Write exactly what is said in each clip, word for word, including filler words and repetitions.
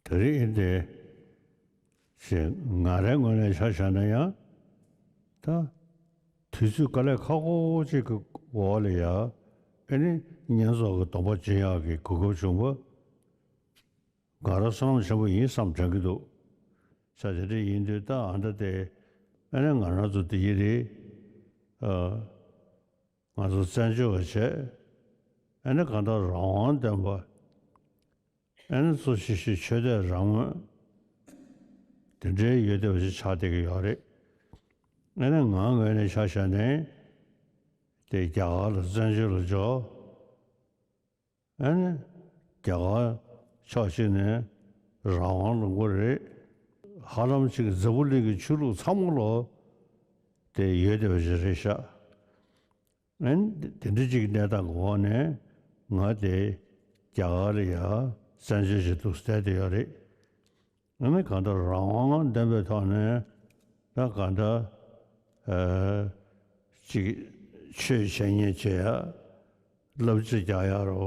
དེ་རིང་ཡིན་ཏེ། ཞེས་ང་རའི་ངོས་ནས་ཆ་བཞག་ན་ཡང་། ད། དུས་ཚོད་དཀའ་ལས་ཁག་པོ་ཅིག་གི་འོག་ལ་ཡ། ཨེ་ནི་བསྙེན་རྫོགས་ཀྱི་སྡོམ་པ་སྦྱིན་ཡག་གི་གོ་སྐབས་བྱུང་བ། ང་རང་བསོད་ནམས་ཆེན་པོ་ཡིན་བསམ་དྲན་གྱི་འདུག་ས་དེ་འདྲ་ཡིན་དུས་ད་ཨ་འདྲ་དེ། ཨེ་ནི་ང་རང་ཚོ་དེ་ཡི་རེད། ཨ། ང་ཚོ་བཙན་བྱོལ་བ་བྱས། ཨེ་ནི་གང་ལྟར་རང་དབང་ལྡན་པ། ཨེ་ནི་གཙོ་ཆེ་ཤོས་ཆོས་དད་རང་མོས། དེ་འདྲའི་ཡོད་བསྡད་པ་ཞིག་ཆགས་བསྡད་ཀྱི་ཡོད་རེད། ཨེ་ནི་ང་ངོས་ནས་ཆ་བཞག་ནས། དེ་རྒྱ་གར་ལ་བཙན་བྱོལ་ལ་འབྱོར། ཨེ་ནི། རྒྱ་གར་ཕྱོགས་གཅིག་ནས་རང་དབང་ལུང་པ་རེད། ཧ་ལམ་ཅིག་འཛམ་བུ་གླིང་གི་ཆོས་ལུགས་ཚང་མ་ལོ། དེ་ཡོད་བསྡད་པ་ཞིག་རེད་ཤག་ཨེ་ནི་དེ་འདྲ་ཅིག་གནས་སྟངས་ཀྱི་འོག་ནས་ང་དེ་རྒྱ་གར་ལ་ཡ་བཙན་བྱོལ་ཞིག་འདུག་བསྡད་དེ་ཡོད་རེད། ཨ་ནི་གང་ལྟར་རང་དབང་ལྡན་པའི་ཐོག་ནས་ད་གང་ལྟར་ཨ་ཅིག་ཆོས་བྱེད་ཉན་བྱེད་ཡ་བསླབ་བྱ་རྒྱག་ཡ་རོ་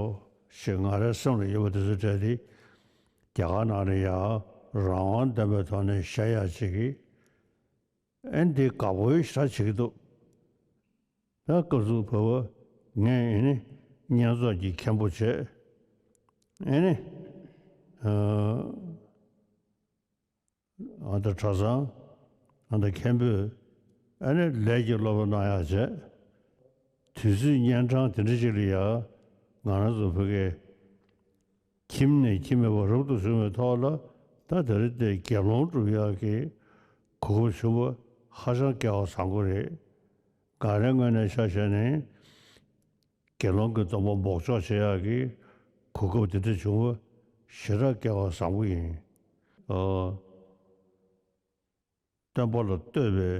ཞེས་ང་རའི་སེམས་ལ་ཡོད་པ་དེ་ཚོ་གྲས་དེ་རྒྱ་གར་ནང་ནས་ཡ་རང་དབང་ལྡན་པའི་ཐོག་ནས་བཤད་ཡ་ཅིག་གི་ཨེ་འདི་དགའ་པོའི་ཞེ་དྲག་བྱེད་ཀྱི་འདུག་ད་སྐབས་སུ་བབ་པ་ངས་ཨེ་ནི་བསྙེན་རྫོགས་ཀྱི་མཁན་པོ་བྱས། ཨེ་ནི། ཨ། ཨ་ད་གྲྭ་ཚང་། ཨ་ད་མཁན་པོས། ཨེ་ནི་ལས་ཀྱི་སློབ་གཉེར་གནང་ཡག་བྱས། དུས་ཚོད་གཉན་འཕྲང་དེ་འདྲ་ཅིག་ལ་ཡ། ང་རང་ཚོ་བོད་སྐད། ཁྱིམ་ནས་ཁྱིམ་མེད་པར་རབ་ཏུ་བྱུང་བའི་ཐོག་ལ་ད་དེ་རིང་དེ་དགེ་སློང་སྒྲུབ་ཡག་གི་གོ་སྐབས་བྱུང་བ་ཧ་ཅང་སྐལ་བ་བཟང་པོ་རེད། ང་རའི་ངོས་ནས་ཆ་བཞག་ནས་དགེ་སློང་གི་སྡོམ་པ་འབོགས་ཆོག་བྱེད་ཡག་གི་གོ་སྐབས་དེ་འདྲ་བྱུང་བ་ཞེ་དྲག་སྐལ་བ་བཟང་པོ་ཡིན། ཨོ། སྟོན་པ་ལ་བསྟོད་པའི་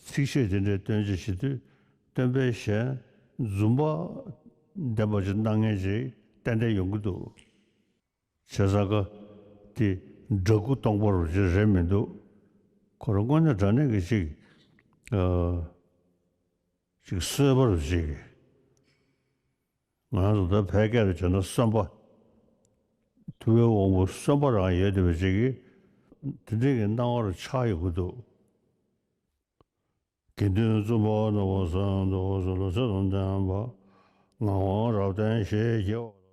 ཚིགས་བཅད་དེ་འདྲའི་སྟོན་བྱེད་བྱེད་དུས་སྟོན་པའི་ཞལ་འཛུམ་པ་ལྡན་པ་ཞིག་གནང་མཁན་ཞིག་ཏན་ཏན་ཡོང་གི་འདུག་བྱས་ཙང་ཀ་དེ་འདྲ་སྐུ་སྟོང་པ་རུ་ཅིག་རེད་མི་འདུག་ཁོ་རང་དངོས་གནས་དྲང་གནས་ཀྱི་ཅིག་ཨ་ཅིག་གསོལ་པ་རུ་ཅིག་ང་རང་ཚོ་ད་ཕལ་སྐད་ལ་བྱས་ན་གསོན་པ། ཐུབ་པའི་དབང་པོ་གསོན་པ་རང་ཡོད་བསྡད་པ་ཅིག་གིས་དེ་འདྲའི་གི་སྣང་བ་རུ་ཆགས་ཡོང་གི་འདུག་དགེ་འདུན་བཙུན་པ་ནོར་བུ་བསམ་དུ་བ་སུ་ལ་ཚེ་དང་ལྡན་པ། ངག་དབང་རབ་བརྟན་ཞེས་བགྱི་བ།